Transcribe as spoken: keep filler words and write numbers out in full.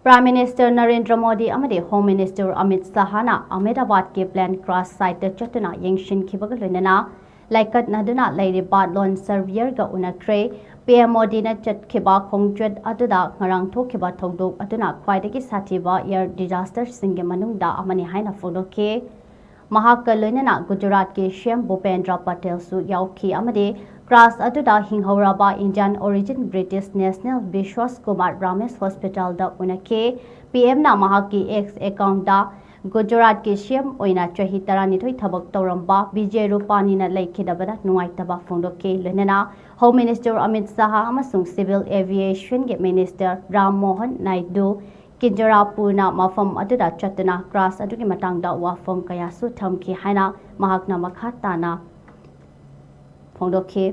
Prime Minister Narendra Modi ꯑꯃꯗꯤ Home Minister Amit Shahꯅ Ahmedabadꯀꯤ plane crash siteꯇ ꯆꯠꯇꯨꯅ ꯌꯦꯡꯁꯤꯟꯈꯤꯕꯒ ꯂꯣꯏꯅꯅ ꯂꯥꯏꯀꯠꯅꯗꯨꯅ ꯂꯩꯔꯤꯕ lone survivorꯒ ꯎꯅꯈ꯭ꯔꯦ꯫ ꯄꯤ ꯑꯦꯝ ꯃꯣꯗꯤꯅ ꯆꯠꯈꯤꯕ ꯈꯣꯡꯆꯠ ꯑꯗꯨꯗ ꯉꯔꯥꯡ ꯊꯣꯛꯈꯤꯕ ꯊꯧꯗꯣꯛ ꯑꯗꯨꯅ ꯈ꯭ꯋꯥꯏꯗꯒꯤ ꯁꯥꯊꯤꯕ air disasterꯁꯤꯡꯒꯤ ꯃꯅꯨꯡꯗ ꯑꯃꯅꯤ ꯍꯥꯏꯅ ꯐꯣꯡꯗꯣꯛꯈꯤ꯫ ꯃꯍꯥꯛꯀ ꯂꯣꯏꯅꯅ ꯒꯨꯖꯔꯥꯠꯀꯤ ꯁꯤ ꯑꯦꯝ ꯚꯨꯄꯦꯟꯗ꯭ꯔ ꯄꯇꯦꯜꯁꯨ ꯌꯥꯎꯈꯤ ꯑꯃꯗꯤ crash ꯑꯗꯨꯗ ꯍꯤꯡꯍꯧꯔꯕ Indian origin British national ꯕꯤꯁ꯭ꯋꯥꯁ Kumar Ramesh hospitalꯗ ꯎꯅꯈꯤ꯫ ꯄꯤ ꯑꯦꯝꯅ ꯃꯍꯥꯛꯀꯤ X accountꯇ ꯒꯨꯖꯔꯥꯠꯀꯤ ꯁꯤ ꯑꯦꯝ ꯑꯣꯏꯅ ꯆꯍꯤ ꯇꯔꯥꯅꯤꯊꯣꯏ ꯊꯕꯛ ꯇꯧꯔꯝꯕ ꯕꯤꯖꯦ ꯔꯨꯄꯥꯅꯤꯅ ꯂꯩꯈꯤꯗꯕꯗ ꯅꯨꯡꯉꯥꯏꯇꯕ ꯐꯣꯡꯗꯣꯛꯈꯤ꯫ ꯂꯣꯏꯅꯅ Home Minister Amit Shah ꯑꯃꯁꯨꯡ Civil Aviationꯒꯤ Minister ꯔꯥꯝ ꯃꯣꯍꯟ ꯅꯥꯏꯗꯨ ꯀꯤꯟꯖꯔꯥꯄꯨꯔꯅ ꯃꯐꯝ ꯑꯗꯨꯗ ꯆꯠꯇꯨꯅ crash ꯑꯗꯨꯒꯤ ꯃꯇꯥꯡꯗ ꯋꯥꯐꯝ ꯀꯌꯥꯁꯨ ꯊꯝꯈꯤ ꯍꯥꯏꯅ ꯃꯍꯥꯛꯅ ꯃꯈꯥ ꯇꯥꯅ ꯐꯣꯡꯗꯣꯛꯈꯤ꯫